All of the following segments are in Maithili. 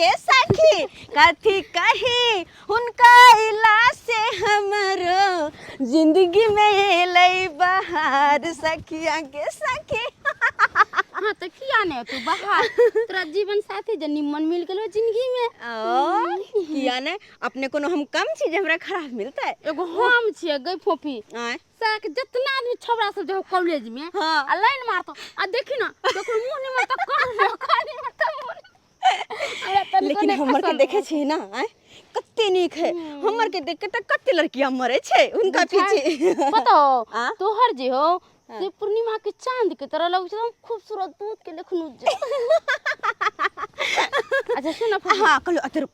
ए सखी कथी कही हुनका इला से हमरो जिंदगी में एलै बहार सखिया के सखी। हाँ तो किया नहीं तू बाहर, तोरा जीवन साथी जे निमन मिल गेलो जिंदगी में। ओ किया ने अपने कोनो हम कम चीज हमरा खराब मिलता है। एगो हम छियै गई फोफी। आय साक जितना आदमी छबरा सब जो कॉलेज में। हाँ। आ लाइन मारतो आ देखी ना देखो मुंह नहीं मारता कर ले खाली मारता मुंह। हमरा तनिको लेकिन नहि हमर के पसंद देखे छी ना, आय कते नीक है। हमर के देख के त कते लड़कियां मरे छै उनका पीछे। पता हो आ? तोहर जे हो से पूर्णिमा के चांद के तरह लगै छै, एकदम खूबसूरत दूध के लेखन उज्जर। अच्छा सुन ना फूफी। हाँ, कहलो, अते रुक।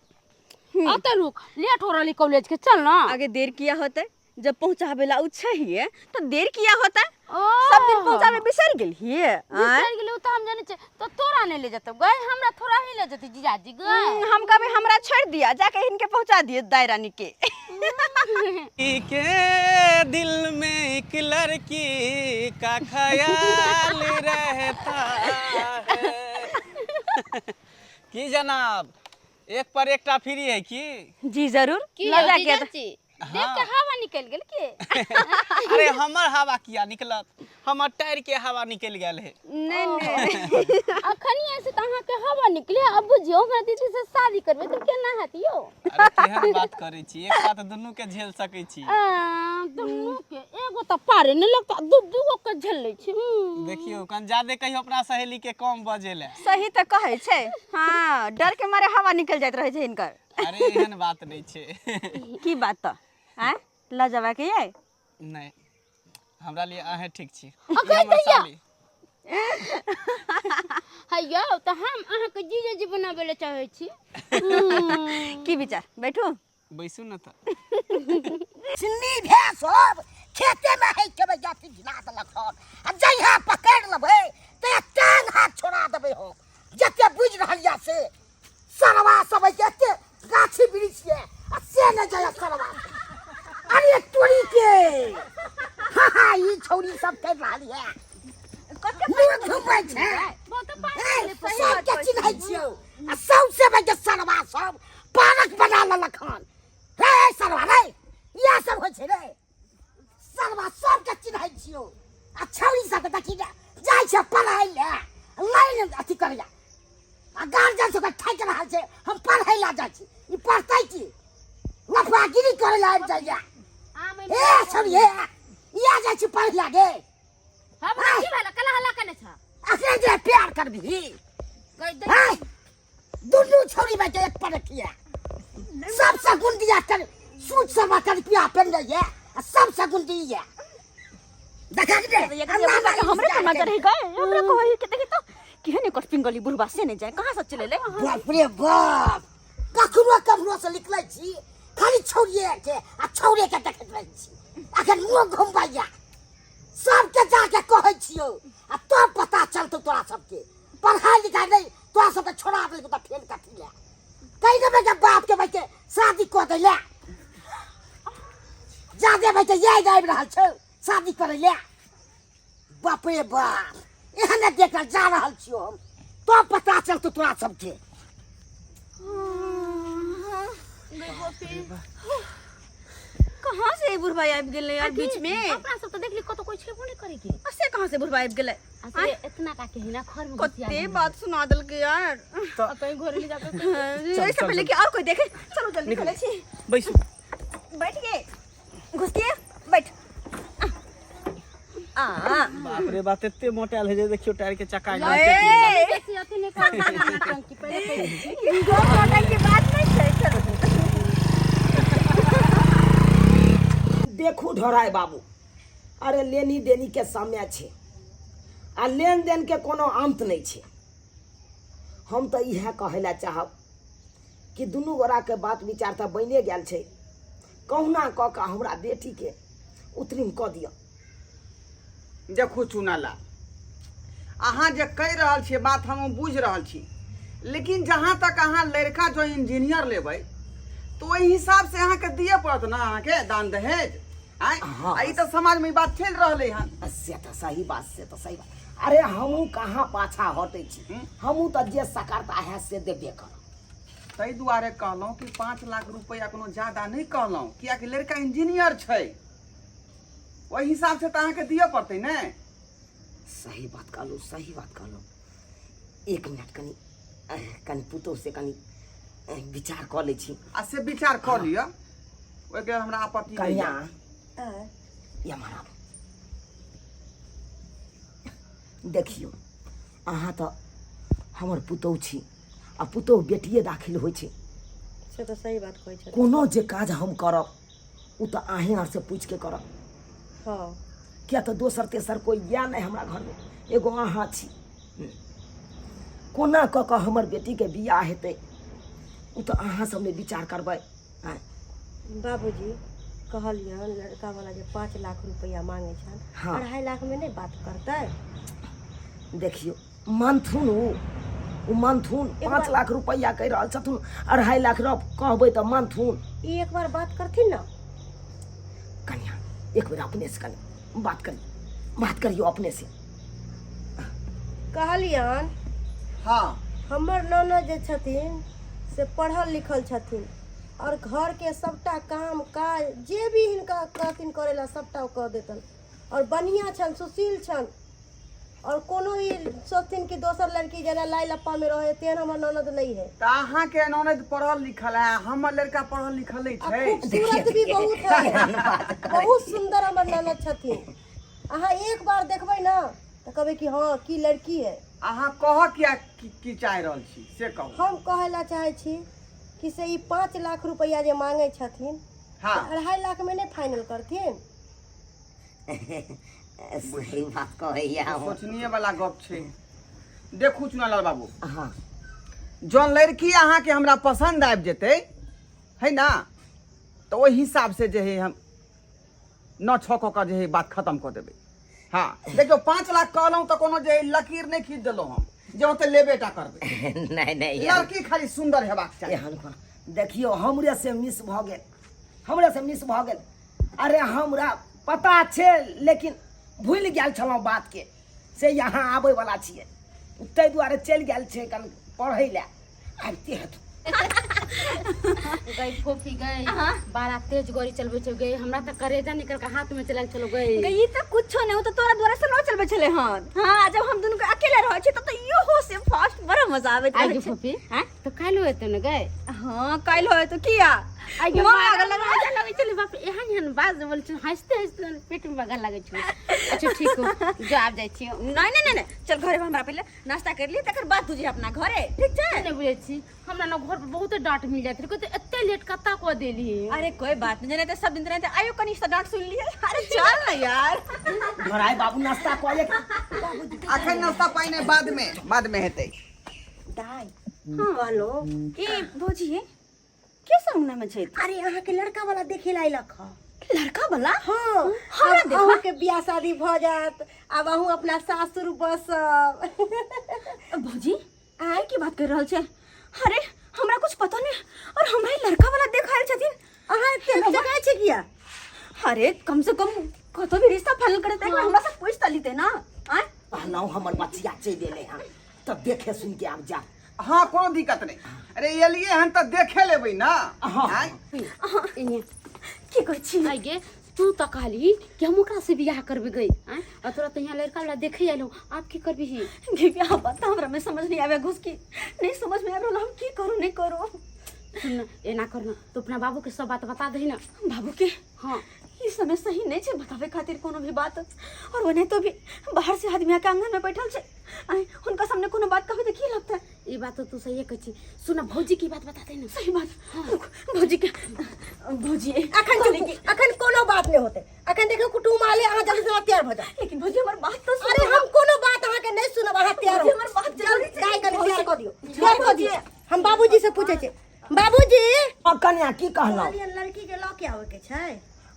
अते रुक, लेट हो रहली कॉलेज के, चल ना। आगे देर किया होते, जब पहुंचावे ला उ चाहिए तो देर किया होता। ओ। सब दिन पहुंचावे बिसर गेल हिए। आय? बिसर गेल तो हम जाने छे, तो तोरा नहीं ले जतौ गए, हमरा थोड़ा ही ले जतै जीजाजी गए। हम कहबे हमरा छोड़ दिया, जाके इनके पहुंचा दिए दाई रानी के। के दिल में एक लड़की का ख्याल रहता है। की जनाब, एक पर एकटा फ्री है की? जी जरूर। की लगा हो के जीजाजी? देख के हवा निकल गेल के? अरे हमर हवा किया निकलत, हमर टायर के हवा निकल गेल है। नहीं, नहीं। अखनी ऐसे त अहाँ के हवा निकले, अब बुझियो हमरा दीदी से शादी करबे त केना हेत यो? अरे केहन बात करै छी, एक साथ दुनू के झेल सकै छी। दुनू के एगो त पारे नहीं लगता, दू दू गो के झेल लै छी। देखियो कन जादे कहियो अपना सहेली के कम बजे ले। सही त कहै छै। हाँ, डर के मारे हवा निकल जाइत रहै छै हिनकर। अरे एहन बात नहीं छै। की बात त? आँय, ल जबा के यै? नहीं, हमरा लिए अहें ठीक छी। अखन ई हमर दैया। साली। है यौ, त हम अहाँ के जीजाजी बनाबै ले चाहै छी। की विचार? बैठू? बैसू न त। चिन्नी भे सब खेते में है के भैया थी घिना देलक हन। आ जहिया पकड़ लेबै ते टांग हाथ छोड़ा देबै हम। जते बुझि रहल या से सरवा सब है एते गाछी वृक्ष ये आ से नहि जाय सरवा। अरे तोरी के हाँ हाँ ई छौरी सब कर रहल ये मुँह घुमै छै। ए, सबके चिन्है छियौ आ सौंसे में के सरवा सब पारक बना लेलक हन। रे सरवा रे, इएह सब होइ छै रे सरवा, सबके चिन्है छियौ। आ छौरी सबके देखी ने जाइ छै पढ़ै ले, लाइन अथी करैया आ गार्जियन सबके ठकि रहल छै। हम पढ़ै ले जाइ छी, ई पढ़तै की लफागिरी करै ले आबि जाइया। ए छौरी, हे इएह जाइ छी पढ़ै ले गे। हमरा की भेल? कला हल्ला केने छ? अखने जे प्यार करबिही। कहि दे। हैं? दुनू छौरी में के एक पर रखिए। सबसे गुंडिया कर सूट सब कर पिया पेन रही है आ सबसे गुंडी है। देखा के दे। ये हमरे पर नजर है गए, हमरा कहै के देखी तो केहन एकर पिंगली बुढ़बा से नहीं जाए कहां से चले ले। बाप रे बाप, कखनो कखनो से निकलै छी खाली छौरिए के आ छौरे के देखैत रहै छी। अखन मुँह घुमबैया सबके जाके कहै छियौ आ तब पता चलतौ तोरा सबके। पढ़ाई लिखाई नहीं तोरा सबके छोड़ा देलको त फेर कथी ले कहि देबै के बाप के बैठे शादी कऽ दै ले। जा देबै के याद आबि रहल छौ शादी करै ले। बाप रे बाप, एहन देख जा रहल छियौ हम, तब पता चलतौ तोरा सबके। कहाँ से ई बुढ़बा आबि गेलै यार बीच में? अपना सब तो देखली कतौ कोई छेबो नहीं करे के। आ से कहाँ से बुढ़बा आबि गेलै? आ से इतना का के हिना घर में घुसिया कते गेलै। बात सुना देलकै यार। तो आ कहीं घर ले जाके ऐसे पहले कि और कोई देखे। चलो जल्दी निकल। चले छी। बैसू। बैठ गए, घुस गए, बैठ। आ। बाप रे बाप, एते मोटायल है जे देखियो टायर के चक्का ए। एकदम चेक बेसी अथी नहीं करना, टंकी पहले पहले। दो मोटाई के बात नहीं छै, चलो। देखू ढोराय बाबू, अरे लेनी देनी के समय छै आ लेन देन के कोनो अंत नहीं छै। हम तऽ इएह कहै लए चाहब कि दुनू गोरा के बात विचार तऽ बनिए गेल छै, कहुना कऽ कऽ हमरा बेटी के उत्तीर्ण कऽ दिअ। देखू चुनाला, अहाँ जे कहि रहल छियै बात हम बुझि रहल छी, लेकिन जहाँ तक अहाँ लड़का जो इंजीनियर लेबै तऽ ओहि हिसाबसँ अहाँके दिअ पड़त ने अहाँके दान दहेज। आँय? हाँ। आ ई तऽ समाजमे ई बात चलि रहलै हन। से तऽ सही बात, से तऽ सही बात। अरे हमहूँ कहाँ पाछा हटै छी, हमहूँ तऽ जे सकरता है से देबे करब। ताहि दुआरे कहलहुँ कि 5 लाख रुपैआ कोनो ज्यादा नहि कहलहुँ, कियाकि लड़का इंजीनियर छै, ओहि हिसाबसँ तऽ अहाँके दिअ पड़तै ने। सही बात कहलहुँ, सही बात कहलहुँ। एक मिनट, कनि कनि पुतोह से कनि विचार कऽ लै छी। आ से विचार कऽ लिअ, ओहिके लेल हमरा आपत्ति नहि कनिया यऽ। एम्हर आबू। देखियौ, अहाँ तऽ हमर पुतोह छी आ पुतोह बेटिए दाखिल होइ छै। से तऽ सही बात कहै छथिन। कोनो जे काज हम करब, ओ तऽ अहेँ आरसँ पूछिके करब। किया तऽ दोसर तेसर कोइ यए नहि हमरा घरमे, एगो अहाँ छी। कोना कऽ कऽ हमर बेटीके बियाह हेतै, ओ तऽ अहाँ सब ने विचार करबै, आँय? बाबूजी, कहलियनि लड़का वाला जे 5 लाख रुपैआ मांगे छनि। 2.5 लाख में नहि बात करतै? देखियौ, मानथुन ओ, ओ मानथुन? 5 लाख रुपैआ कहि रहल छथुन, 2.5 लाख रह कहबै तऽ मानथुन? ई एक बार बात करथिन ना। कनिया, एक बेर अपने से कनि बात करी, बात करियौ अपने से। कहलियनि, हमर ननद जे छथिन से पढ़ल लिखल छथिन और घरके सबटा काम काज जे भी हिनका कहथिन करै ला, सबटा ओ कऽ देतन और बढ़िआँ छनि, सुशील छनि और कोनो ई सोचथिन कि दोसर लड़की जेना लाइ लप्पा में रहे, तेहन हमर ननद नहीं है। तऽ अहाँके ननद पढ़ल लिखल है, हमर लड़का पढ़ल लिखल नहि आ छै? खूबसूरत भी बहुत है, बहुत सुंदर हमर ननद छथिन। अहाँ एक बार देखबै ना तऽ कहबै कि हाँ, की लड़की है। अहाँ कहऽ किया की की चाहि रहल छी से कहू। हम कहै ला चाहै छी कि से ई 5 लाख रुपैआ जे मांगै छथिन, तऽ 2.5 लाख में नहि फाइनल करथिन? सही बात कहैया। सोचनीय वाला गप छै। देखू चुनालाल बाबू, जौन लड़की अहाँके हमरा पसन्द आबि जेतै है ना, तऽ ओहि हिसाबसँ जे है हम नौ छः कऽ कऽ जे है बात खतम कऽ देबै। हँ, देखियौ, 5 लाख कहलहुँ तऽ कोनो जे है लकीर नहि खींच देलहुँ हम जे ओते लेबे टा करबै। नहि नहि एहन- लड़की खाली सुन्दर हेबाक चाही। एहन कोना, देखियौ, हमरे से मिस भऽ गेल, हमरे से मिस भऽ गेल। अरे, हमरा पता छै, लेकिन भूलि गेल छलहुँ बातके से यहाँ आबै वाला छियै, ताहि दुआरे चलि गेल छै कनि पढ़ै लए, आबिते हेतु। गई फोफी गई, बड़ा तेज गाड़ी चलबै छै गई, हमरा तऽ करेजा निकल के हाथ में चलल चलो गई। गई, ई तऽ कुछो नहीं, ओ तऽ तोरा द्वारा से न चलबै छलै हन। हाँ, जब हम दुनू के अकेले रहै छी तब तऽ इहो से फास्ट, बड़ा मजा आबैत आइ रहै गे छै। फोफी, तऽ काल्हि हेतौ ने गई? हाँ, काल्हि होय तो किया? आइ गे, मोन बड़ा लागल लगै। मजा लगै छलै बाप, एहन एहन बात बोलै छै, हँसते हँसते पेट में बगा लगै छै। अच्छा ठीक हो, जो आब जाइ छियौ। नहीं नहीं नहीं नहीं, चल घरे, हमरा पहिले नाश्ता कर ली, तकर बाद तुझे अपना घरे, ठीक छै? नहि बुझै छी, हमरा ने घर पर बहुत डांट मिल जाइत रहै, कहते एते लेट कत्ता कऽ देली। अरे कोई बात नहीं, नहीं तो सब दिन रहते, आयो कनी से डांट सुन लिए। अरे चल ना यार। घराय बाबू, नाश्ता कऽ ले। अखन नाश्ता पानि नहि, बादमे, बादमे हेतै। दाइ, कहलहुँ ए भौजी, के संग में छै? अरे, अहाँके लड़का वाला देखे ला अयलक हँ। लड़का वाला? हाँ। हमरा आब देखा? अहूँके बियाह शादी भऽ जायत, आब अहूँ अपना सासुर बसब। भौजी, आय की बात कर रहल छै? अरे, हमरा कुछ पता नहीं और हमरा ई लड़का वाला देख आयल छथिन। अहाँ एते जगह छै किया? अरे, कम से कम कतो भी रिश्ता फाइनल करे त एक बार हमरा से पूछ त लीते ना, आय? कहलहुँ हमर बचिया चलि एलै हँ, तऽ देखे सुन के आब जा। हँ, कोनो दिक्कत नहि। अरे, एलियै हन तऽ देखे लेबै ना। आँय? की कहै छी? आइ गे, तू तऽ कहली कि हम ओकरा से बियाह करबे गई, आँय? और तोरा तऽ यहाँ लड़का वाला देखे आइलो, आब की करबी? गे बियाह बात हमरा में समझ नहीं आवे, घुस की नहीं समझ में आबि रहल, हम की करू नहीं करू। सुन ना, एना कर ना, तू अपना बाबू के सब बात बता दही ना। बाबू के? हाँ। ई समय सही नहीं छै बतावे खातिर कोनो भी बात, और ओने तो भी बाहर से आदमी आके आंगन में बैठल छै, आय हुनका सामने कोनो बात कहबे तऽ की लगतै? ई बात तो तू सही कहै छी। सुन ना, भौजी की बात बता दे ना। सही बात। रुक, भौजी के, भौजी। अखन चुप, अखन कोनो बात नहीं होते। अखन देखो, कुटुम आले, अहाँ जल्दी से तैयार भऽ जाओ। लेकिन भौजी, हमर बात तो सुनो। अरे, हम कोनो बात अहाँके नहीं सुनब, अहाँ तैयार हो। भौजी, हमर बात जरूरी छै। दाइ, कनि तैयार कऽ दियौ, तैयार कऽ दियौ। हम बाबूजी से पूछै छी। बाबूजी। आ कन्या, की कहलहुँ? कहलियनि लड़की के लऽ के आबै के छै।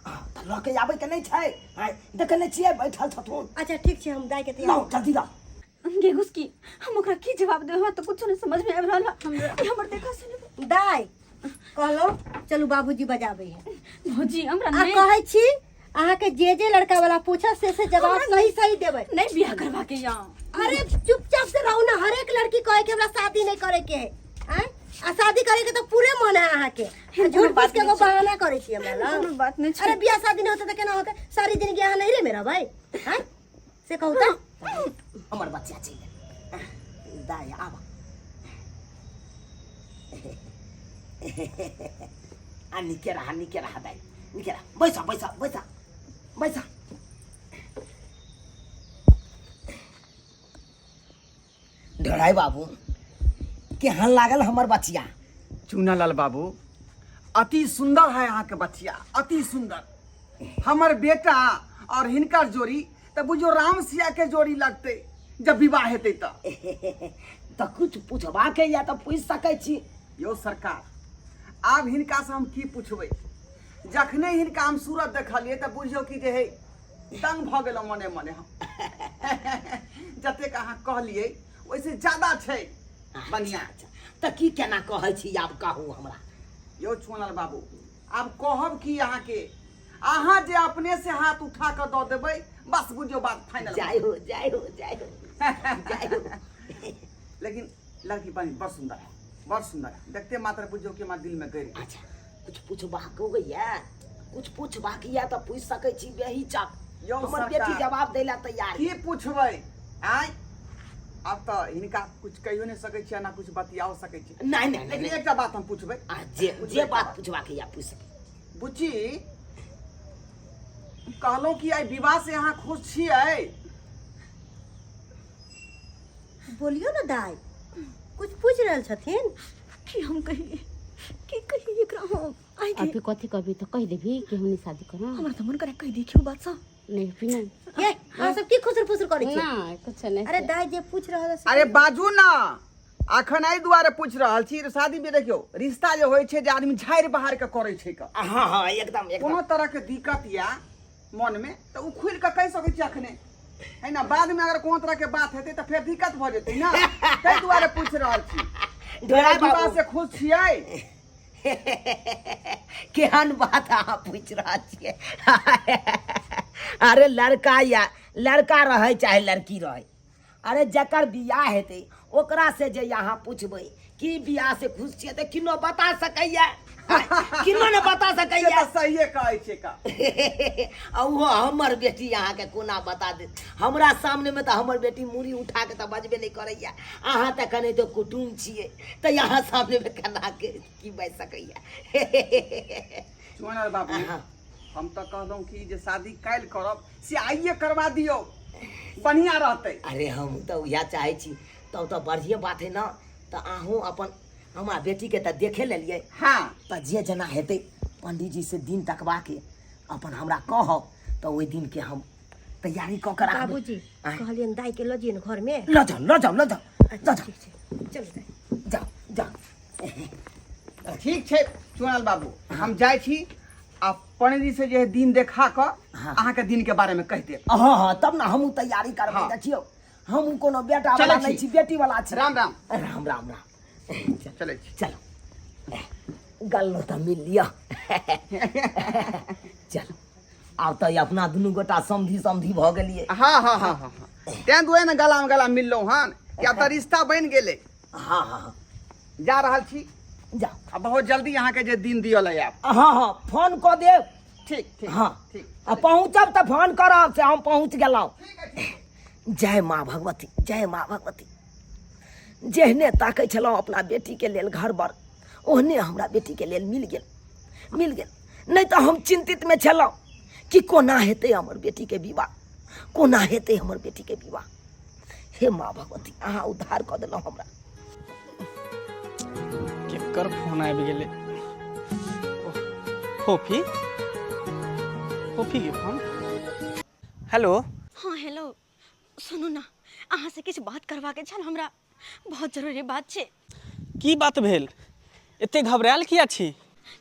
तऽ लऽ के आबै के नहि छै? आँय, देखै नहि छियै, बैठल छथुन। अच्छा ठीक छै, हम दाइ के तैयार लाउ, जल्दी लाउ। गे घुसकी, हम ओकरा की जवाब देबै? हमरा तऽ कुछो नहीं समझ में आबि रहल है। ई हमर देखा सुन। दाइ, कहलहुँ चलू, बाबूजी बजाबै है। भौजी, हमरा आ नहीं कहै छी अहाँके जे जे लड़का वाला पूछत, से से जवाब सही सही देबै। नहीं बियाह करवा के यहाँ। अरे, चुपचाप से रहू ना। हर एक लड़की कहे कि हमरा शादी नहीं करे के है, आँय? आ शादी करे के तो पूरे मन है अहाँ के आ झूठ फूस के एगो बहाना करे छी हमरा लग। कोनो बात नहीं छै। अरे बियाह शादी नहीं होते तो केना होते सारी जिंदगी अहाँ नहीं रे मेरा भाई हैं से कहू त हमर बच्चा चलि गेल दाय आब आ नीके रहा नीके रहा दाय नीके रहा बैसा बैसा बैसा बैसा ढोराई बाबू केहन लागल हमर बचिया चूनालाल बाबू अति सुंदर है अहाँके बचिया अति सुंदर हमर बेटा और हिनकर जोड़ी तऽ बुझियौ राम सिया के जोड़ी लगतै जब विवाह हेतै तऽ तऽ कुछ पूछबाके या तऽ पूछि सकै छी यौ सरकार आब हिनकासँ हम की पुछबै जखने हिनका हम सूरत देखलियै तऽ बुझियौ कि जे हे तंग भऽ गेलहुँ मने मने हम जतेक अहाँ कहलियै ओहिसँ ज्यादा छै बढ़िआँ अच्छा तऽ की केना कहै छी आब कहू हमरा यौ चुनल बाबू आब कहब की अहाँके अहाँ जे अपने से हाथ उठा कऽ दऽ देबै बस बुझियौ बात फाइनल जय हो जय हो जय हो जय हो लेकिन लड़की बनी बड़ सुंदर है बड़ सुंदर है देखते मात्र बुझियौ कि हमारे दिल में गई अच्छा कुछ पूछबाक होइए कुछ पूछबाक यऽ तऽ पूछि सकै छी बेहिचक यौ हमर सरकार। बेटी जवाब दै लए तैयार की पूछबै आँय आब तऽ हिनका कुछ कहियो नहि सकै छियै ना कुछ बतियाओ सकै छी नहि नहि लेकिन नहि एकटा बात हम पूछबै आ जे जे बात पूछबाक यऽ पूछि सकै बुच्ची कहलहुँ कि आइ विवाह से अहाँ खुश छियै बोलियो ना दाई कुछ पूछ रहल छथिन की हम कहिए की कहिए एकरा हम आइ के अभी कथी कहबी तो कह देबी कि हमनी शादी करब हमरा तऽ मन करे कहि दी क्यों बात सब नहीं फिर नहीं ये अहाँ सब की खुसर फुसर करै छी ना कुछ नहीं अरे दाई जे पूछ रहल है से अरे बाजू ना अखन एहि दुआरे पूछि रहल छी शादी में देखियौ रिश्ता जे होइ छै जे आदमी झाड़ि बहार के करै छै क हँ हँ एकदम एकदम कोनो तरह के दिक्कत या मन में तऽ ओ खुलि कऽ कहि सकै छी अखने है ना बाद में अगर कोनो तरह के बात हेतै तऽ फेर दिक्कत भऽ जेतै ना ताहि दुआरे पूछि रहल छी ढोरा विवाह बाबू से खुश छियै केहन बात अहाँ पूछि रहल छियै अरे लड़का या लड़का रहै चाहे लड़की रहै अरे जकर बियाह हेतै ओकरा से जे अहाँ पुछबै कि बियाह से खुश छियै तऽ किनो बता सकैया किनो ने बता से सकैया तऽ सहिए कहै छै का आ ओहो हमर बेटी अहाँके कोना बता देत हमरा सामनेमे तऽ हमर बेटी मूड़ी उठा के तऽ बजबे नहि करैया अहाँ तऽ कने तऽ कुटुम छियै तऽ अहाँ सामनेमे केना के की बाजि सकैया चुनर बाबू हाँ। हम तऽ कहलहुँ कि जे शादी काल्हि करब से आइए करवा दियौ बढ़िआँ रहतै अरे हम तऽ उएह चाहै छी तब तऽ बढ़िए बात है ने तऽ अहूँ अपन हमरा बेटीके तऽ देखे लेलियै हाँ तऽ जे जेना हेतै पंडीजी से दिन तकबाके अपन हमरा कहब तऽ ओहि दिनके हम तैयारी कऽ के राखबै बाबूजी आँय। कहलियनि दाई के लऽ जइयन घर में लऽ जाउ लऽ जाउ लऽ जाउ लऽ जाउ ठीक छै चलू दाई जाउ जाउ ठीक छै चुनल बाबू हम जाइ छी आ पंडीजी से जे है दिन देखा कऽ हाँ। अहाँके दिन के बारे में कहि देब हँ हँ तब ने हमहूँ तैयारी करबै हाँ। देखियौ हमहूँ कोनो बेटा वाला चलै नहि छी। छी बेटी वाला छी राम राम राम राम राम चलै छी चलो गल्लो तऽ मिल लिअ चलो आब तऽ अपना दुनू गोटा समधी समधी भऽ गेलियै हाँ हाँ हाँ हाँ हाँ तें दुआरे ने गला में गला मिललहुँ हन कि आब तऽ रिश्ता बनि गेलै हँ हँ हँ जा रहल छी जाउ आ बहुत जल्दी अहाँके जे दिन दिअ लए आयब हँ हँ फोन कऽ देब ठीक ठीक हँ ठीक आ पहुँचब तऽ फोन करब से हम पहुँच गेलहुँ जय माँ भगवती जय माँ भगवती जेहने ताकै छलहुँ अपना बेटीके लेल घर बर ओहने हमरा बेटीके लेल मिल गेल मिल गेल नहि तऽ हम चिन्तितमे छलहुँ कि कोना हेतै हमर बेटीके विवाह कोना हेतै हमर बेटीके विवाह हे माँ भगवती अहाँ उद्धार कऽ देलहुँ हमरा केकर फोन आबि गेलै फोफी फोफी के फोन हेलो हाँ हेलो सुनू ना अहाँ से किछु बात करबाके छल हमरा बहुत जरूरी बात छै की बात भेल एते घबरायल किया छी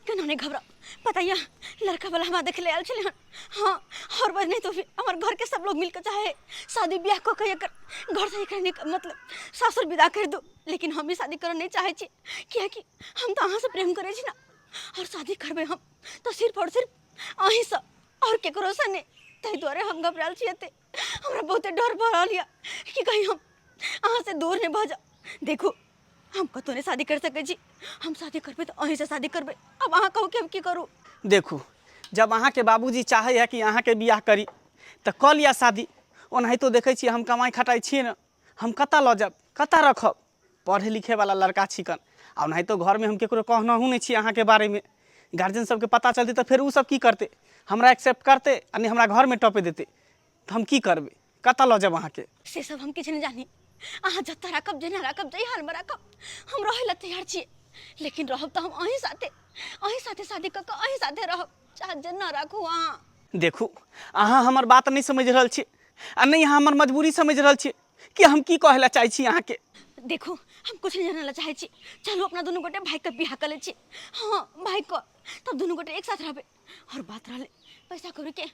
केना नहि घबराउ पता यऽ लड़का वाला हमरा देख ले आयल छलै हन हाँ और बस नहीं तो फिर हमर घर के सब लोग मिलकर चाहे शादी ब्याह कऽ के एकर घर से एकरा निक मतलब सासुर विदा कर दो लेकिन हम ई शादी करऽ नहीं चाहे छी कियाकि हम तऽ अहाँ से प्रेम करै छी ना और शादी करबै हम तऽ सिर्फ और सिर्फ अहीं से और केकरो से नहीं ताहि दुआरे हम घबरायल छी एते हमरा बहुते डर भऽ रहल यऽ कि कहीं हम अहाँ से दूर नहि भऽ जाउ देखू हम कतहु नहि शादी करि सकै छी। हम शादी करबै तऽ अहीँसँ शादी करबै। आब अहाँ कहू कि हम की करू। देखू, जब अहाँके बाबूजी चाहै है कि अहाँके बियाह करी तऽ कऽ लिअ शादी। ओनाहितो देखै छियै हम कमाइ खटाइ छियै ने, हम कतऽ लऽ जायब, कतऽ रखब? पढ़े लिखेवला लड़का छिकन, आ ओनाहितो घरमे हम ककरो कहनहु नहि छी अहाँके बारेमे। गार्जियन सबके पता चलतै तऽ फेर ओ सब की करतै? हमरा एक्सेप्ट करतै आ नहि हमरा घरमे टपे देतै, तऽ हम की करबै? कतऽ लऽ जायब अहाँके? से सब हम किछु नहि जानी। अहाँ जतऽ राखब, जेना राखब, जाहि हालमे राखब, हम रहै लए तैयार छियै, लेकिन रहब तऽ हम अहीं साथे, अहीं साथे शादी कऽ कऽ अहीं साथे रहब, चाहे जेना राखू अहाँ। देखू, अहाँ हमर बात नहि समझि रहल छी आ नहि अहाँ हमर मजबूरी समझि रहल छी कि हम की कहै लए चाहै छी अहाँके। देखू, हम किछु नहि जानै लए चाहै छी। चलू अपना दुनू गोटे भाइके बियाह कऽ लै छी। हँ, भाइके, तब दुनू गोटे एक साथ रहबै। आओर बात रहलै पैसा कौड़ीके,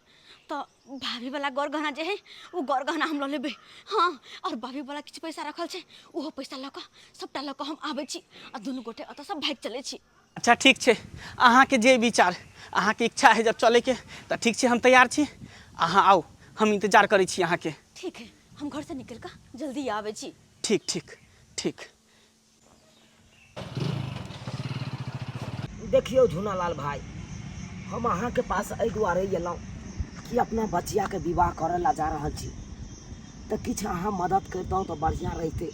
तऽ भाभीवला गौर गहना जे हइ ओ गौर गहना हम लऽ लेबै। हँ, आओर भाभीवला किछु पैसा रखल छै, ओहो पैसा लऽ कऽ, सभटा लऽ कऽ हम आबै छी आ दुनू गोटे ओतऽसँ भागि चलै छी। अच्छा ठीक छै, अहाँके जे विचार, अहाँके इच्छा है जब चलैके तऽ ठीक छै, हम तैयार छी। अहाँ आउ, हम इंतजार करै छी अहाँके। ठीक है, हम घरसँ निकलि कऽ जल्दी आबै छी। ठीक ठीक ठीक। देखियौ झुनालाल भाई, हम अहाँके पास एहि दुआरे अयलहुँ कि अपना बचियाके विवाह करऽ लए जा रहल छी, तऽ किछु अहाँ मदद करितहुँ तऽ बढ़िआँ रहितै।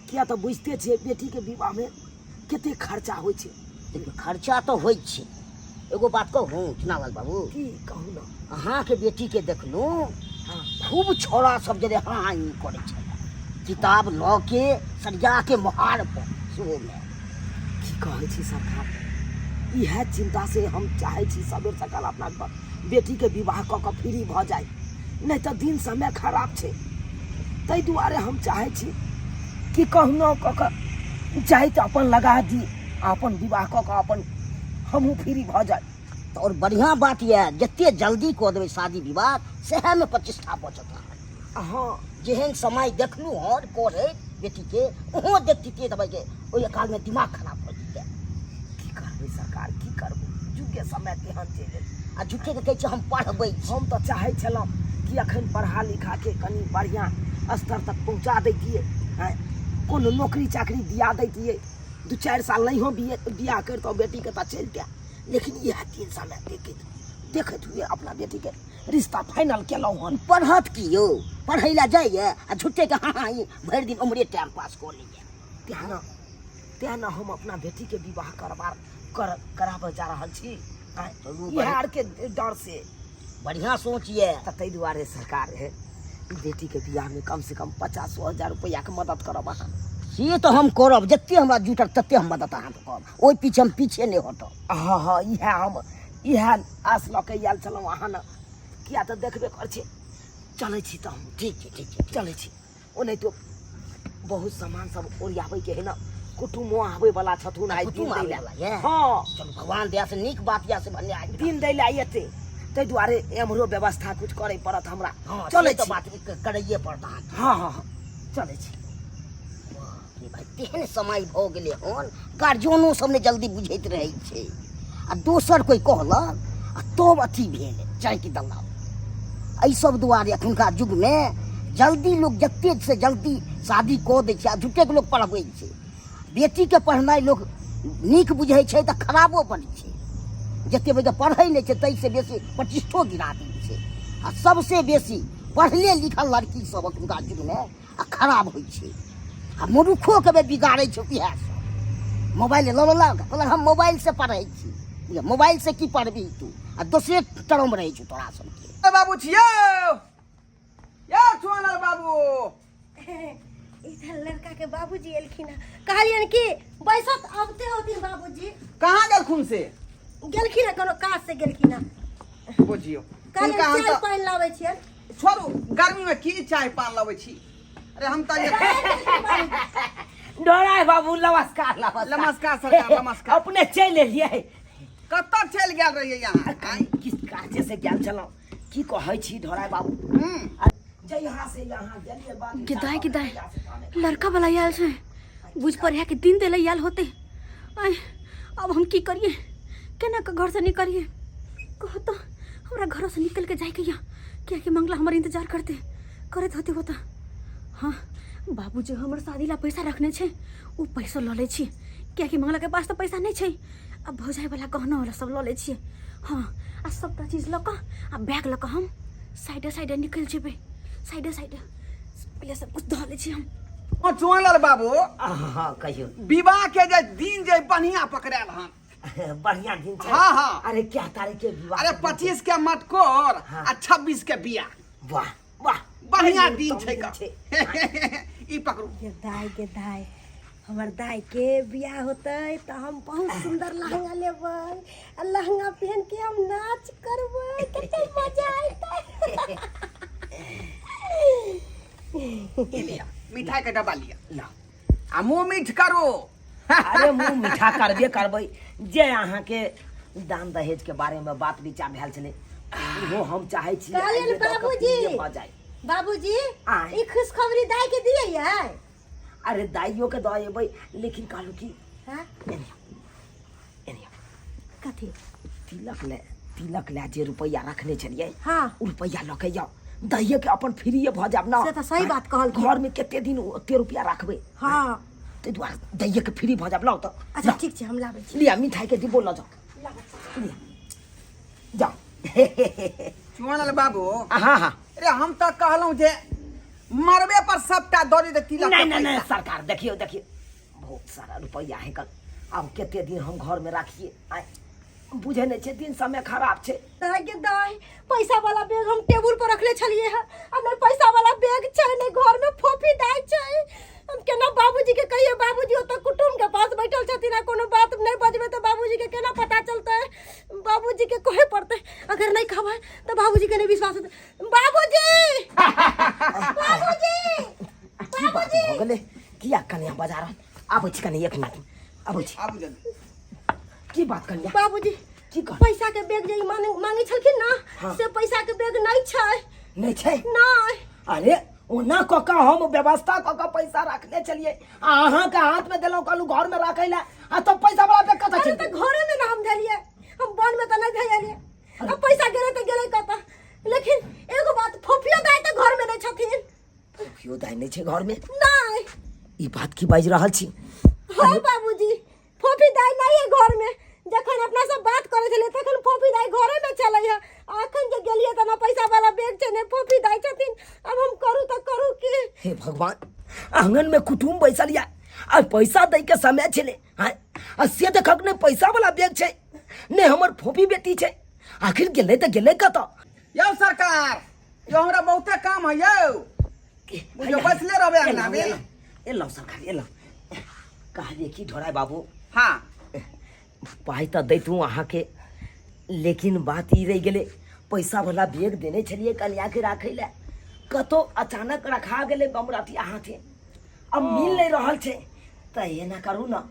किया तऽ बुझिते छियै बेटीके विवाहमे कते खर्चा होइ छै। देखियौ, खर्चा तऽ होइ छै। एगो बात कहू चुनालाल बाबू? की कहू ने। अहाँके बेटीके देखलहुँ, हँ, खूब छौड़ा सब जे हाँ हाँ ई करै छलै, किताब लऽ के सरिया के मोहार पर सेहोमे। की कहै छी सरकार, इएह चिन्ता से हम चाहै छी सबेर सकाल अपना बेटीके विवाह कऽ कऽ फ्री भऽ जाइ, नहि तऽ दिन समय खराब छै। ताहि दुआरे हम चाहै छी कि कहुना कऽ कऽ जाइत अपन लगा दी आ अपन विवाह कऽ कऽ अपन हमहूँ फ्री भऽ जाइ। तऽ आओर बढ़िआँ बात यऽ, जते जल्दी कऽ देबै शादी विवाह सएहमे प्रतिष्ठा बचत अहाँके। हँ, जेहन समय देखलहुँ हन करैत बेटीके, ओहो देखतियै तऽ भाइके ओहि कालमे दिमाग खराब भऽ जेतै। की करबै सरकार, की करबै, जुगे समय तेहन चलि एलै। आ झूठेके कहै छै हम पढ़बै छी। हम तऽ चाहै छलहुँ कि अखन पढ़ा लिखाके कनि बढ़िआँ स्तर तक पहुँचा दैतियै, आँय, कोनो नौकरी चाकरी दिया दैतियै, 2-4 साल नहियो बियाह करितहुँ बेटीके तऽ चलितै, लेकिन इएह 3 समय देखैत देखैत हुए अपना बेटीके रिश्ता फाइनल केलहुँ हन। पढ़त की यौ, पढ़ै लए जाइए आ झूठेके हाँ हाँ ई भरि दिन उम्हरे टाइम पास कऽ लैए। तेँ ने हम अपना बेटीके विवाह करबा कर कराबऽ जा रहल छी, आँय, चलू, इएह आरके डर से। बढ़िआँ सोच यऽ। तऽ ताहि दुआरे सरकार हे, बेटीके बियाहमे कम से कम 50 हजार रुपैआके मदद करब अहाँ। से तऽ हम करब, जते हमरा जुटत तते हम मदद अहाँके करब, ओहि पीछे हम पीछे नहि हटब। हँ हँ, इएह हम इएह आस लऽ के आयल छलहुँ अहाँ ने, किया तऽ देखबे कर छी। चलै छी तऽ हम। ठीक छै, ठीक छै। चलै छी। ओनाहितो बहुत सामान सब ओरियाबैके है ने, कुटुमो आबै वाला छथुन आइ दिन कुटुम दै आबै लए। वाला यऽ? हँ। चलू, भगवान दया से नीक बात यऽ से भने आबि दिन दै लए एतै, ताहि दुआरे एम्हरो व्यवस्था कुछ करै पड़त हमरा। हँ, चलै से तऽ छी। बात करैए पड़त अहाँके। हँ हँ हँ, चलै छी। रे भाइ, तेहन समय भऽ गेलै हन, गार्जियनो सब ने जल्दी बुझैत रहै छै, आ दोसर कोइ कहलक आ तब अथी भेल चाँकि देलक। एहि सब दुआरे एखुनका युगमे जल्दी लोक जते से जल्दी शादी कऽ दै छै आ झूठेके लोक पढ़बै छै। बेटीके पढ़नाइ लोक नीक बुझै छै तऽ खराबो बड्ड छै। जते बजे पढ़ै नहि छै ताहिसँ बेसी प्रतिष्ठो गिरा दै छै, आ सबसँ बेसी पढ़ले लिखल लड़की सब एखुनका युगमे आ खराब होइ छै, आ मूर्खोके बे बिगाड़ै छै इएह सब। मोबाइल लऽ लेलक, कहलक हम मोबाइलसँ पढ़ै छी। बुझलियै, मोबाइलसँ की पढ़बही तू? आ दोसरे टरम रहै छौ तोरा सबके। ए बाबू छियौ, यौ चुआनल बाबू। इधर लड़का के बाबूजी एलखिन हँ, कहलियनि कि बैसत अबते होथिन बाबूजी। कहाँ गेलखुन से? गेलखिन हँ, कोनो काज से गेलखिन हँ। बुझियौ, कहलियनि हुनका हम चाय तऽ पानि लाबै छियनि। छोड़ू, गर्मी में की चाय पान लबै छी? अरे हम तऽ डोराय बाबू, नमस्कार नमस्कार। नमस्कार सरकार, नमस्कार। अपने चलि एलियै? कतऽ चलि गेल रहियै अहाँ? आँय? किस काजे से गेल छलहुँ, की कहै छी ढोराय बाबू, जहिया से यहाँ गेलियै बात गिदाय गिदाय, लड़का वाला आयल छै, बुझ पर है कि दिन देले आयल होते। आय, अब हम की करिए? केना के घर से निकलिए? कहो तो, हमरा घर से निकल के जाए के या, किया कि मंगला हमर इंतजार करते करैत होते होता। हाँ, बाबू जे हमर शादी ला पैसा रखने छै ओ पैसो लऽ लै छी कियाकि मंगलाके पास तऽ पैसा नहि छै आ भौजाइवला गहना वाला सब लऽ लै छियै। हँ, आ सबटा चीज लऽ कऽ आ बैग लऽ कऽ हम साइडे साइडे निकलि जेबै, साइडे साइडे। पहिले सब कुछ धऽ लै छी हम। ओ चुआलाल बाबू। हाँ, कहियौ। विवाह के जे दिन जे बढ़िया पकड़ायल हन। बढ़िया दिन छै। हाँ, हाँ। अरे क्या तारीख के विवाह? अरे 25 के मटकोर। हाँ। आ 26 के बियाह। वाह वाह, बढ़िया बड़ी दिन उत्तम छै दिन का। छै। ई पकड़ू। गे दाय, गे दाय, हमर दाय के बियाह होतै तऽ हम बहुत सुंदर लहंगा लेबै आ लहंगा पहन के हम नाच करबै, कते मजा अयतै। ई लिया, मिठाई के डब्बा लिया। ला। आ मुंह मीठ करू। अरे मुंह मीठा करबे करबै। जे अहाँके दान दहेज के बारे में बात विचार भेल छलै, ओहो हम चाहै छी कहलियनि आइये दऽ कऽ बाबूजी। फ्रीये भऽ जाय। बाबूजी। आँय। ई खुशखबरी दाय के दियै यै? अरे दाइयो के दऽ एबै, लेकिन कहलहुँ कि हाँ? Anyway anyway. कथी? तिलक ले, तिलक ले जे रुपैआ रखने छलियै, हाँ। ओ रुपैआ लऽ के जाउ, दहिए के अपन फ्रीये भऽ जायब ना। से तऽ सही बात कहलखिन। घर में कते दिन ओते रुपैआ रखबै? हाँ। ताहि दुआरे दहिए के फ्री भऽ जायब। लाउ तऽ। अच्छा। लाउ। ठीक छै, हम लाबै छी। लिअ, मिठाई के डिब्बो लऽ जाउ। लिअ, जाउ। चुआलाल बाबू। हाँ हाँ। अरे हम तऽ कहलहुँ जे मरबे पर सबटा दऽ देते तिलक के नहीं नहीं नहीं। पैसा। सरकार, देखियौ देखियौ, बहुत सारा रुपैआ है कल। आब कते दिन हम घर में राखिए? आय, बुझे नहीं छै, दिन समय खराब छै। दाय गे दाय, पैसा वाला बैग हम टेबुल पर रखले छलिए है आ नहीं पैसा वाला बैग छै, नहीं घर में फोफी दाय छै। हम केना बाबूजी के कहिए? बाबूजी ओतऽ कुटुम के पास बैठल छथिन आ कोनो बात नहीं बजबै तऽ बाबूजी के केना पता चलतै? बाबूजी के कहे पड़तै। अगर नहीं कहबै तऽ बाबूजी के नहीं विश्वास होतै। बाबूजी, बाबूजी। की बात भऽ गेलै? किया कनिया बाजार आबै छी? कनि एक मिनट, आबै छी। आबू जल्दी। की बात कनिया? बाबूजी। की कह? पैसा के बैग जे ई मांगे मांगे छलखिन ना, हाँ। से पैसा के बैग नहीं छै। नहीं छै? नहीं। अरे ओना कऽ कऽ हम व्यवस्था कऽ कऽ पैसा रखने छलियै आ अहाँके हाथ में देलहुँ, कहलहुँ घर में राखै लए, आ तब पैसा वाला बैग कतऽ अरे चलि तऽ गेल? घरे में ना हम धलियै, हम वन में तऽ नहीं धलियै। अब पैसा गेलै तऽ गेलै कतऽ? लेकिन एगो बात, फोफियो दाय तऽ घर में नहीं छथिन। फोफियो दाय नहीं छै घर में? नहीं। ई बात की बाजि रहल छी? हाँ बाबूजी, फोफी दाय नहीं है घर में। जखन अपना सब बात करे छलियै तखन फोफी दाय घरे में छलै है। अखन जे गेलियै तऽ ना पैसा वाला बैग छै, ने फोफी दाय छथिन। अब हम करू तऽ करू की? हे भगवान, आंगन में कुटुम्ब बैसल या आ पैसा दै के समय छलै, आँय, आ से देखक ने पैसा वाला बैग छै, ने हमर फोफी बेटी छै। आखिर गेलै तऽ गेलै कतऽ? यौ सरकार, यौ हमरा बहुते काम है यौ। बुझियौ बैसले रहबै अंगना में। एलहुँ सरकार, एलहुँ। कहलियै की ढोराय बाबू। हाँ। पाइ तऽ दैतहुँ अहाँके, लेकिन बात ई रहि गेलै, पैसा वाला बैग देने छलियै कनियाके राखै लए, कतौ अचानक रखा गेलै बमरतिया हाथे, अब मिल नहि रहल छै। तऽ एना करू ने,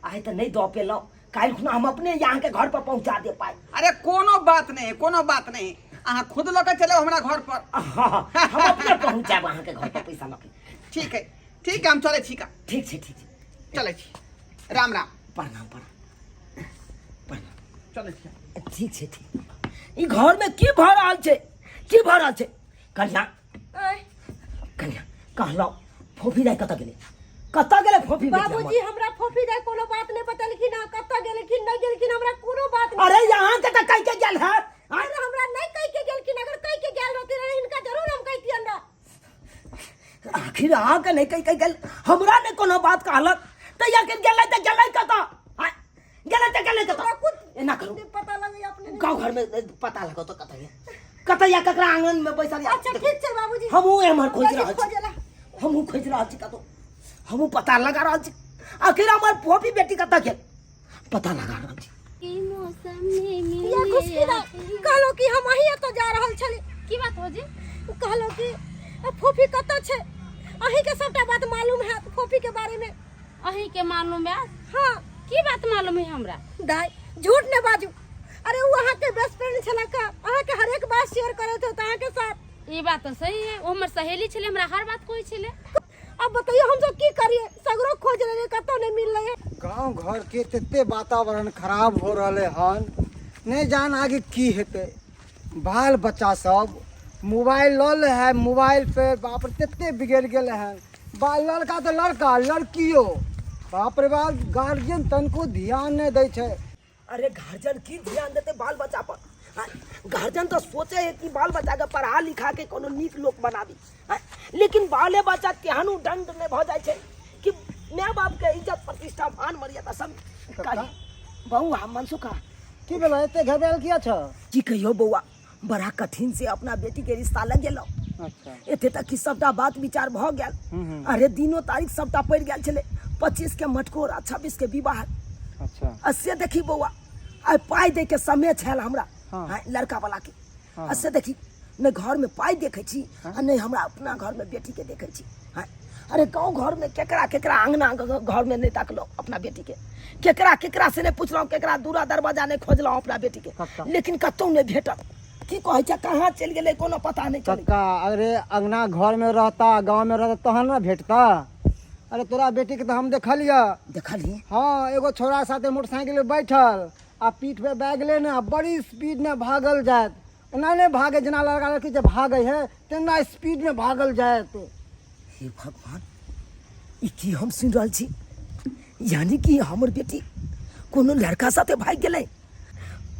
आइ तऽ नहि दऽ पेलहुँ, काल्हि खुना हम अपने अहाँके घर पर पहुँचा देब पाइ। अरे कोनो बात नहीं, कोनो बात नहीं, अहाँ खुद लऽ के चलब हमरा घर पर। हाँ, हम अपने पहुँचायब अहाँके घर पर पैसा लऽ के। ठीक है ठीक है, हम चलै छी का। ठीक छै, ठीक छै। चलै छी, राम राम। प्रणाम प्रणाम प्रणाम। चलै छी। ठीक छै, ठीक। ई घर में की भऽ रहल छै? की भऽ रहल छै? कन्या। आँय। कन्या, कहलहुँ फोफी दाइ कतऽ गेलै? कतऽ गेलै फोफी बेटी हमर? बाबूजी, हमरा फोफी दाइ कोनो बात नहीं बतेलखिन हँ। कतऽ गेलखिन नहीं गेलखिन, हमरा कोनो बात नहीं। अरे यहाँ के तऽ कहि के गेल है। अरे हमरा नहीं कहि के गेलखिन। अगर कहि के गेल रहती रहे हिनका जरूर हम कहितियन रह। आखिर अहाँके नहि कहि के गेल, हमरा नहि कोनो बात कहलक, तऽ आखिर गेलै तऽ गेलै कतऽ? आँय, गेलै तऽ गेलै कतऽ? एना करू, पता लगे अपने गाँव घर में पता लगाओ तऽ कतऽ है, कतऽ या ककरा आंगन में बैसल या। अच्छा ठीक छै बाबूजी। हमहूँ एम्हर खोजि रहल छी। खोजेला। हमहूँ खोजि रहल छी कतौ, हमहूँ पता लगा रहल छी, आखिर हमर फोफी बेटी कतऽ गेल, पता लगा रहल छी। की मौसम में मिले या खुशकी दाइ, कहलहुँ कि हम अहीं एतऽ जा रहल छली। की बात हो जी? कहलहुँ कि आ फोफी कतऽ छै? अहीं के सबटा बात मालूम हैत फोफी के बारे में। अहीं के मालूम है? हाँ। की बात मालूम है हमरा? दाइ, झूठ ने बाजू। अरे ओ अहाँके बेस्ट फ्रेंड छला का, अहाँके हरेक बात शेयर करैत होत अहाँके साथ। ई बात तो सही है, ओ हमर सहेली छलै, हमरा हर बात कहै छलै। अब बताइए हम सब की करिए? सगरो खोज रहे, कतौ नहीं मिल रहे। गांव घर के तते वातावरण खराब हो रहले हन, नहीं जान आगे की हेतै। बाल बच्चा सब मोबाइल लऽ ले है, मोबाइल पे बाप रे तते बिगड़ि गेलै हन। बा लड़का तऽ लड़का लड़कियो बाप रे बाप गार्जियन तनको ध्यान नहि दै छै। अरे गार्जियन की ध्यान देते बाल बच्चा पर? गार्जियन तो सोचे है कि बाल बच्चा के पढ़ा लिखा के कोनो नीक लोक बनाबी, लेकिन बाले बच्चा तेहन दंड में भ जाय छै कि माय बाप के इज्जत प्रतिष्ठा मान मर्यादा सब। बउआ मनसुखा की भेलै एते घबरायल किया छ? की कहियो बउआ, बड़ा कठिन से अपना बेटी के रिश्ता लगेलहुँ। अच्छा। एते तक कि सबटा बात विचार भ गेल। अरे दिनो तारीख सबटा पड़ि गेल छलै, 25 के मटकोर आ 26 के विवाह। अच्छा। आ से देखी बउआ, आइ पाइ दै के समय छल हमरा। हाँ। लड़का वाला के। हाँ। आ से देखी नहि घर में पाइ देखै छी आ नहि हमरा अपना घर में बेटी के देखै छी। हाँ। अरे गाँव घर में केकरा केकरा अंगना घर में नहीं ताकलहुँ अपना बेटी के, केकरा केकरा से नहीं पुछलहुँ, केकरा दूरा दरवाजा नहीं खोजलहुँ अपना बेटी के, कक्का। लेकिन कतहु नहीं भेटल। की कहै छै, कहाँ चलि गेलै कोनो पता नहीं चलै। कक्का अरे अंगना घर में रहता गाँव में रहता तहन ना भेटता। अरे तोरा बेटी के तो हम देखलियै। देखलियै? हाँ, एगो छोरा साथे मोटरसाइकिल पे बैठल आ पीठ पे बैग लेने आ बड़ी स्पीड में भागल जायत। एना नहीं भागे जेना लड़का लड़की जे भागे है तेना स्पीड में भागल जायत। हे भगवान, ई की हम सुनि रहल छी? यानी कि हमर बेटी कोनो लड़का साथे भागि गेलै?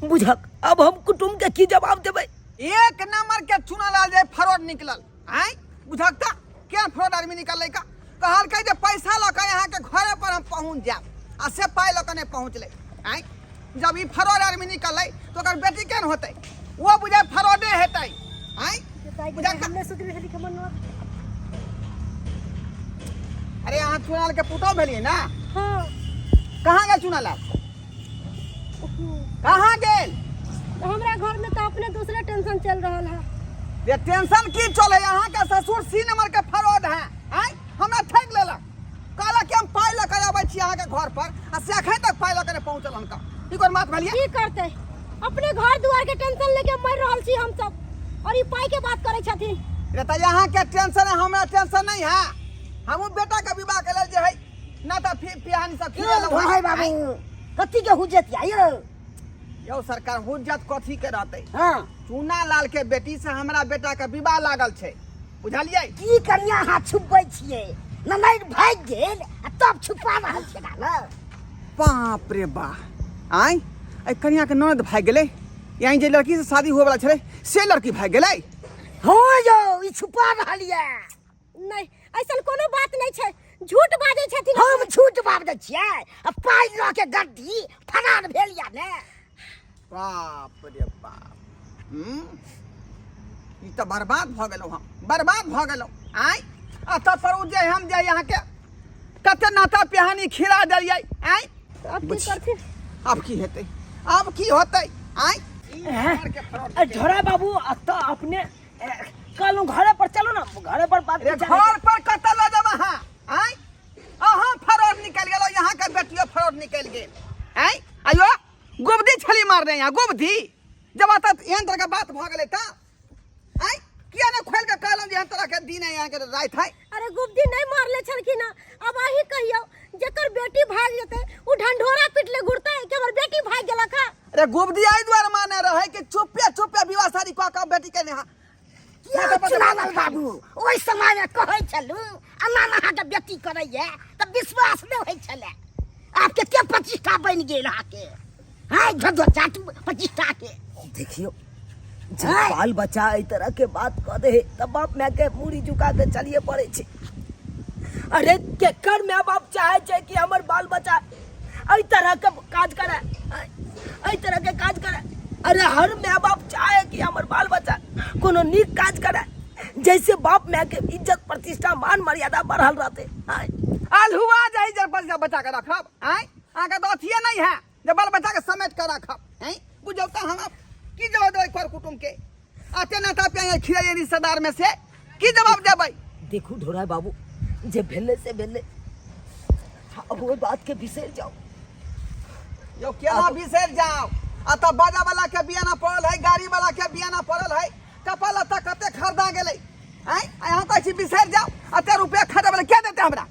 बुझक अब हम कुटुम्ब के की जवाब देबै? एक नंबर के चुनल जे फरोड निकलल आय, बुझक त केहन फरोड आदमी निकललै का? कहलकै जे पैसा लऽ कऽ अहाँके घरे पर हम पहुँच जायब आ से पाइ लऽ कऽ नहि पहुँचलै आय। जब ई फरोड आदमी निकललै तऽ ओकर बेटी केहन होतै? ओ बुझाय फरोडे हेतै आय। बुझक त हमने सोचले छली कि हमर ननद। अरे अहाँ चुनाल के पुतोह भेलियै ना? हाँ। कहाँ गेल चुनाल? कहाँ गेल? हमरा घर में तो अपने दूसरे टेंशन चल रहा है। ये टेंशन की चले? अहाँ के ससुर सी नंबर के फरोड है आय, हमरा ठकि लेलक। कहलक कि हम पाइ लऽ कऽ अबै छी अहाँके घर पर आ से एखन तक पाइ लऽ कऽ नहि पहुँचल हुनका। ई कोन बात भेलियै? की करतै, अपने घर दुआर के टेंशन लेके मर रहल छी हम सब और ई पाइ के बात करै छथिन। रे तऽ अहाँके टेंशन है, हमरा टेंशन नहीं है। हमहूँ बेटा के विवाह के लेल जे है ना तऽ पिहानी सब खिलेलहुँ हँ। भाई बाबू कथी के हुज्जत या यौ? यौ सरकार हुज्जत कथी के रहतै? हाँ। चूना लाल के बेटी से हमरा बेटा के विवाह लागल छै, बुझलियै? की कनिया अहाँ छुपबै छियै? ननैर भागि गेल आ तब छुपा रहल छियै ना? बाप रे बा, आय एहि कनिया के ननद भागि गेलै, यानी जे लड़की से शादी हुए वाला छलै से लड़की भागि गेलै। हाँ यौ, ई छुपा रहल यऽ। नहीं, ऐसन कोनो बात नहीं छै, झूठ बाजै छथिन। हम झूठ बाजै छियै? आ पाइ लऽ के गड्डी फरार भेल या ने? बाप रे बाप, ई तऽ बर्बाद भऽ गेलहुँ हम, बर्बाद भऽ गेलहुँ आय। आ तब पर ओ जे हम जे अहाँके कते नाता पिहानी खिला देलियै आय। अब की करथिन? अब की हेतै, अब की होतै आय? झोरा बाबू अतऽ अपने कहलहुँ घरे पर चलू ना, घरे पर बात रे घर पर कतऽ लऽ जाब अहाँ आय? अहाँ फरोड निकलि गेलहुँ, यहाँ के बेटियो फरोड निकलि गेल आय। आयो गुबदी छली मारने यहाँ गुबदी, जब अतऽ एहन तरह के बात भऽ गेलै तऽ आय किया ने खोलि के कहलहुँ जे एहन तरह के दिन है, यहाँ के राति है। अरे गुबदी नहीं मारले छलखिन हँ। अब अही कहियौ जेकर बेटी भाग जेतै उ ढंढोरा पिटले घुरतै कि हमर बेटी भाग गेलक हँ? अरे गुबदी एहि दुआरे मारने रहै कि चुपे चुपे विवाह शादी कऽ कऽ बेटी के नेहा। किया चुनावल बाबू ओहि समय में कहै छलू एना अहाँके बेटी करैया तऽ विश्वास नहि होइ छलै। आपके के प्रतिष्ठा बनि गेल अहाँके? हाँ झोझो चाटू प्रतिष्ठा के। देखियो जब बाल बच्चा एहि तरह के बात कऽ दे तऽ बाप माय के मूड़ी झुका के चलिए पड़ै छै। अरे केकर माय बाप चाहे छै कि हमर बाल बच्चा एहि तरह के काज करे, एहि तरह के काज करे? अरे हर माय बाप चाहे कि हमर बाल बच्चा कोनो नीक काज करे जैसे बाप माय के इज्जत प्रतिष्ठा मान मर्यादा बढ़ल रहते। अल्हुआ जाहि जर पैसा बचा के रखब आय, अहाँके तऽ अथिए नहीं है जे बाल बच्चा के समेट के रखब हैं। बुझौ तऽ हम की जवाब देबै कर कुटुम्ब के? अते नाता पे खिलाइए रिश्तेदार में से की जवाब देबै? देखू ढोरा बाबू, जे भेलै से भेलै, अब ओहि बात के बिसरि जाओ। यौ केना बिसरि जाओ? आ तऽ बाजा वाला के बियाना पड़ल है, गाड़ी वाला के बियाना पड़ल है, कपड़ा लत्ता कते खरीदा गेलै आँय, अहाँ कहै छी बिसरि जाओ, अते रुपया खरीदे वाला के देतै हमरा?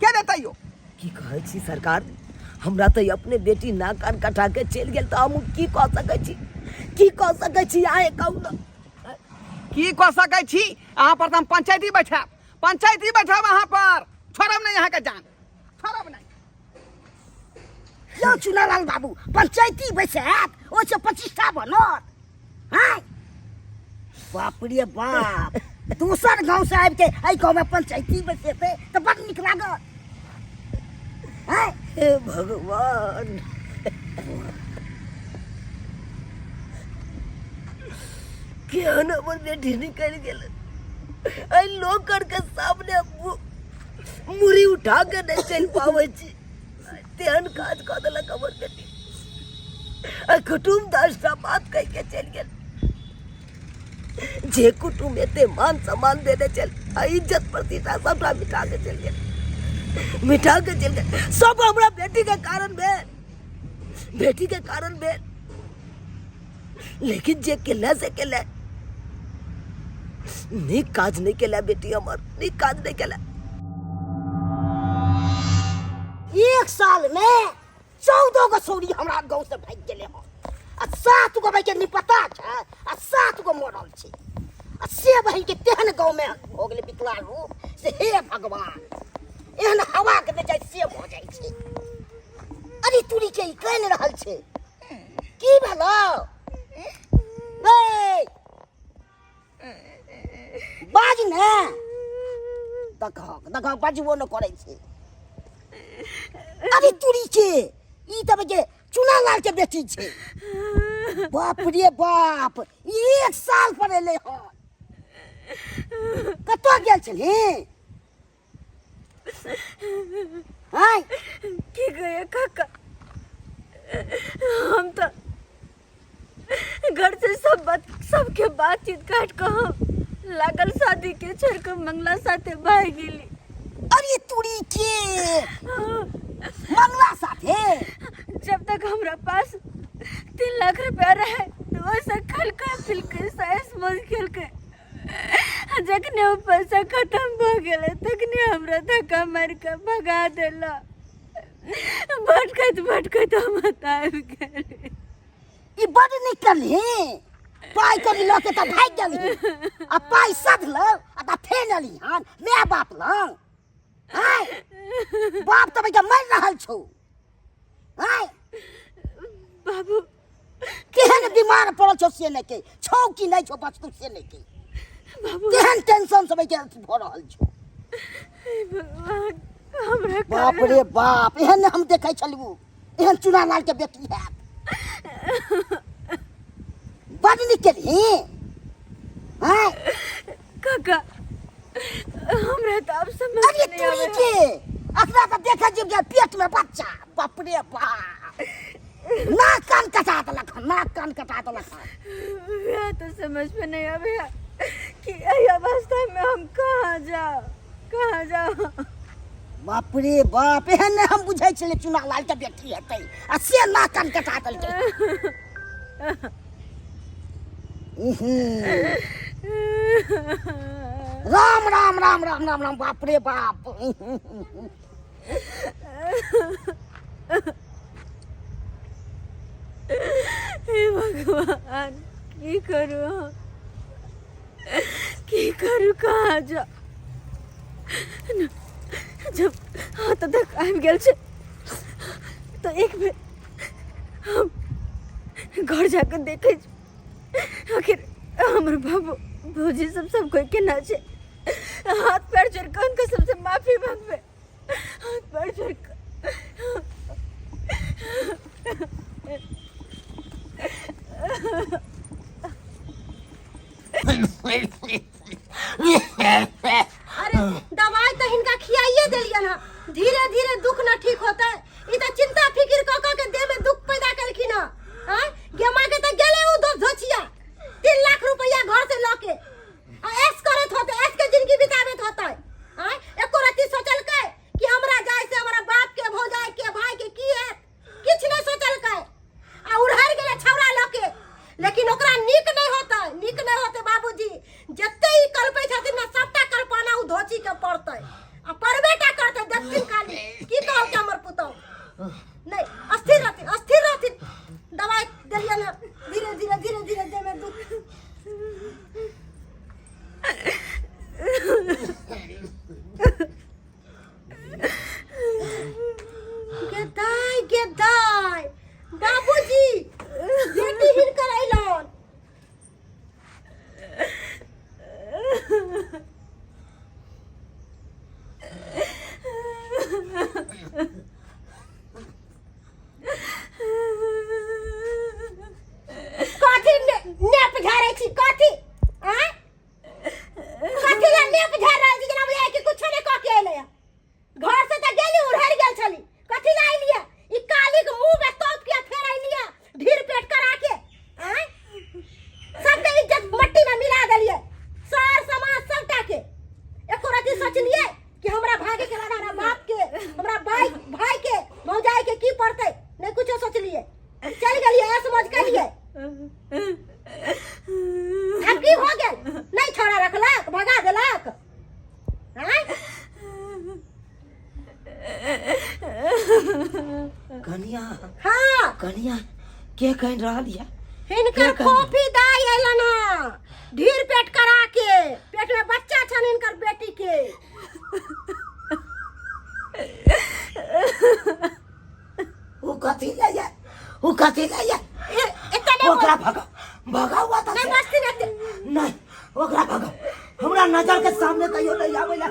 के देतै यौ? की कहै छी सरकार, हमरा तऽ अपने बेटी नाक कान कटा के चलि गेल तऽ हम की कऽ सकै छी, की कऽ सकै छी अहाँ कहू ने? की कऽ सकै छी? अहाँ पर तऽ हम पंचायती बैठायब। पंचायती बैठाब अहाँ पर, छोड़ब नहीं अहाँके जान, छोड़ब नहीं। यौ चुनालाल बाबू, पंचायती बैसायत ओहिसँ प्रतिष्ठा बनत? हाँ, बाप रे बाप, दोसर गाँव से आबि के एहि गाँव में पंचायती बैसेतै तऽ बड़ नीक लागत। हाँ, हे भगवान, केहन हमर बेटी निकलि गेल। एहि लोक के सामने मुड़ी उठा के नहि चलि पाबै छी, तेहन काज कऽ देलक हमर बेटी। आ कुटुम्ब 10टा बात कहि के चलि गेल। जे कुटुम्ब एते मान सम्मान देने चल आ इज्जत प्रतिष्ठा सबटा मिटा के चलि गेल, मिटा के चलि गेल। सब हमरा बेटी के कारण भेल, बेटी के कारण भेल। लेकिन जे केला से केला, नीक काज नहीं केला बेटी हमर, नीक काज नहीं केला। एक साल में 14 गो सौरी हमरा गाँव से भागि गेलै हन, आ 7 गो भाई के निपता छै आ 7 गो मरल छै। आ से बहिन के तेहन गाँव में हो गेलै विकलाल रूप से, हे भगवान, एहन हवा के बेचाइ से भऽ जाइ छै। अरे तुरी के ई कानि रहल छै, की भेलौ? ए बाज ने, देखहक देखहक, बाजबो न करै छै। अरे तुरी के ई तब के चुनालाल के बेटी छै। बाप रे बाप, ई 1 साल पर एलै हन। कतऽ गेल छलही? आँय, की कहिए काका, हम तो घर से सब बात सबके बातचीत काट के हम लागल शादी के छोड़ के मंगला साथे भाग गेली। अरे तुरी के मंगला साथे? जब तक हमरा पास 3 लाख रुपया रहे तो वैसे खल के पिल के साइस मौज खेल के, जखने वो पैसा खत्म भ गेलै तखने हमरा धक्का मार के भगा देला। भटकैत भटकैत हम आबि गेली। ई बड नीक करली, पाइ करी लऽ के तऽ भागि गेली आ पाइ सधल आ तऽ फेर एली हन my बाप लग। आँय, बाप तऽ भैया मरि रहल छौ। आँय बाबू, केहन बीमार पड़ल छौ से नहि के छौ कि नहि छौ बचतौ से नहि के बाबू, केहन टेंशन से के अथी भऽ रहल छौ। हे भगवान, हमरा बाप रे बाप, एहन हम देखै छलहुँ एहन चुनालाल के बेटी हैत। बड नीक केलही। आँय काका, हमरा तऽ आब समझ अरे नहीं तुरी आबै। के अखना तऽ देखै छियै जे पेट में बच्चा। बाप रे बाप, नाक कान कटा देलक हन, नाक कान कटा देलक हन। वएह तो समझ में नहीं आवे कि एहि अवस्था में हम कहाँ जाओ, कहाँ जाओ। बाप रे बाप, एहन नहि हम बुझै छलियै चुनालाल के बेटी हेतै आ से नाक कान कटा देलकै। उहुँ। राम राम राम राम राम राम, बाप रे बाप। हे भगवान, की करू हम, की करू, कहाँ जाउ? जब हाथ तक आबि गेल छै तऽ एक बेर हम घर जाकऽ देखै छी, आखिर हमर बाबू भौजी सब सब कोई केना छै। हाथ पैर जोड़ कऽ हुनका सबसे माफी मांगबै, हाथ पैर जोड़ कऽ। अरे दवाई तऽ हिनका खियाइए देलियन हँ, धीरे धीरे दुख न ठीक होतै। ई तऽ चिंता फिकिर कऽ कऽ के देह में दुख पैदा केलखिन हँ। आँय, गेमा के तऽ गेलै उ दोस्त धोचिया 3 लाख रुपया घर से लऽ के आ ऐश करैत होतै, ऐश के जिंदगी बिताबैत होतै। आँय, एको रत्ती सोचलकै कि हमरा जाय से हमरा बाप के भौजाई के भाई के की हैत? किछु नहि सोचलकै आ उड़हरि गेलै छौड़ा लऽ के। लेकिन ओकरा नीक नहि होतै, नीक नहि होतै बाबूजी। जते ई कल्पै छथिन ने सबटा कल्पना उ धोची के पड़तै आ पड़बे टा करतै। देखथिन खाली की कहलकै हमर पुतहु। मौज केलिए। आब की भऽ गेल? नहि छोड़ा रखलक, भगा देलक। आँय? कनिया। हाँ। कनिया, के कहि रहल यऽ? हिनकर के कहने? फोफी दाई अयलन हँ ढीर पेट करा के, पेट में बच्चा छन हिनकर बेटी के। उ कथी ले ये? उ कथी ले ये? एते नहि। ओकरा भगाओ, भगाओ ओतऽ नहि से। बस्ती नहि। नहीं, ओकरा भगाओ। हमरा नजर के सामने कहियो नहीं आवे ला।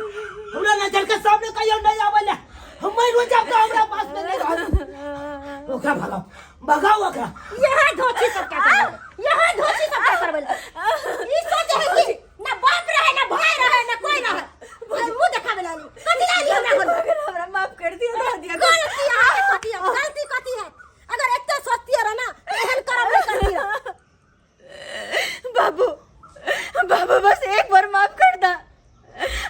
हमरा नजर के सामने कहियो नहीं आवे ला। हम मर जाब तो हमरा पास में नहीं रहत। ओकरा भगाओ, भगाओ ओकरा। यहाँ धोची सबटा करबै, यहाँ धोची सबटा करबै। ई सोचे है कि ना बाप रहे, ना भाई रहे, ना कोई रहे। मुंह देखावे लाली कथी लाली हमरा घर में? हमरा माफ कर दिया, दे दिया। गलती अहाँके कथी है? गलती कथी है? अगर एते सोचतियै रह ना तऽ एहन करब नहि करतियै। बाबू, बाबू, बस एक बार माफ कर दा।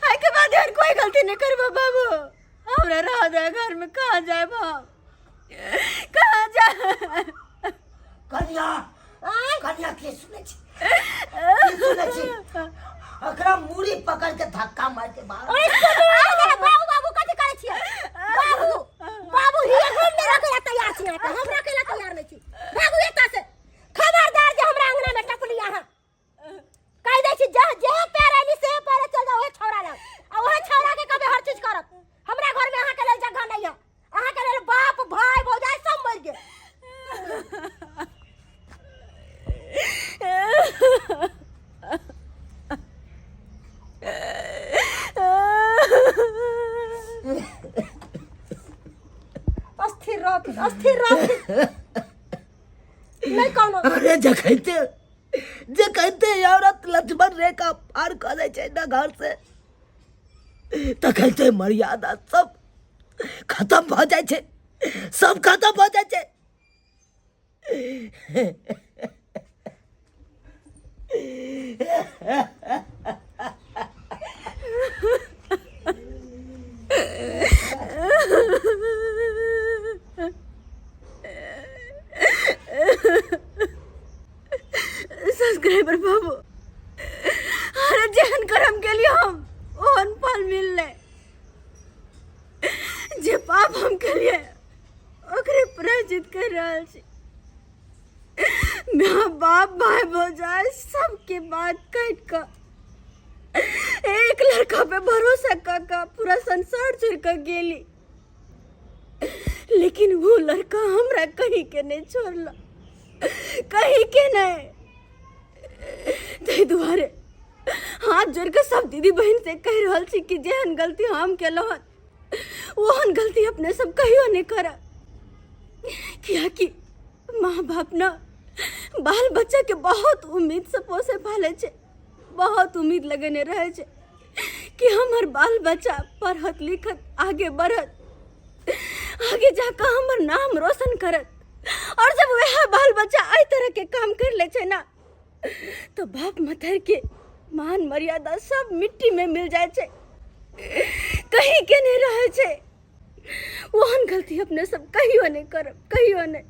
आई के बाद यार कोई गलती नहीं करबो बाबू। हमरा रह दे घर में। कहाँ जाए हम, कहाँ जाए? कन्या। आँय? कन्या, के सुनै छी? की सुनै छी? ओकरा मूड़ी पकड़ के धक्का मार के बाहर। ओए सुनू, आ बाबू, बाबू कथी करै छियै? बाबू, बाबू, हिये हम नहि रखै ला तैयार छी अहाँके, हम रखै ला तैयार नहि छी। भागू एतऽ से। खबरदार जे हमरा अंगना में टपली अहाँ। कहि दै छी, जे जे पैर ऐली से पैर चल जाओ ओहे छौड़ा लग आ ओहे छौड़ा के कहबै हर चीज करत। हमरा घर में अहाँके लेल जगह नहीं है। अहाँके लेल बाप, भाई, भौजाई सब मरि गेल। अस्थिर रहथिन, अस्थिर रहथिन। नहीं कोनो। अरे जखैते जखैते औरत लक्ष्मण रेखा पार कऽ दै छै ने घर से, तखैते मर्यादा सब खत्म भऽ जाइ छै, सब खत्म भऽ जाइ छै। सब्सक्राइबर बाबू, अरे जेहन कर्म के लिए हम ओहन फल मिलले। जे पाप हम केलिए ओकरे प्रायश्चित कर रहल छी। माँ बाप, भाई, भौजाई सबके बात काट कऽ एक लड़का पे भरोसा कऽ कऽ पूरा संसार छोड़ कऽ गेली, लेकिन वो लड़का हमरा कहीं के नहीं छोड़ला, कहीं के नहीं। ताहि दुआरे हाथ जोड़ कऽ सब दीदी बहिन से कहि रहल छी कि जेहन गलती हम केलहुँ हन ओहन गलती अपने सब कहियो नहीं करब, कियाकि माँ बाप न बाल बच्चा के बहुत उम्मीद से पोसे पाले छै, बहुत उम्मीद लगेने रहे छै कि हमर बाल बच्चा पढ़त लिखत, आगे बढ़त, आगे जाकर हमर नाम रोशन करत। और जब वह बाल बच्चा एहि तरह के काम कर ले छै ना, तो बाप मथर के मान मर्यादा सब मिट्टी में मिल जाए छै, कहीं के नहीं रहे छै। ओहन गलती अपने सब कहियो नहीं करब, कहियो नहीं।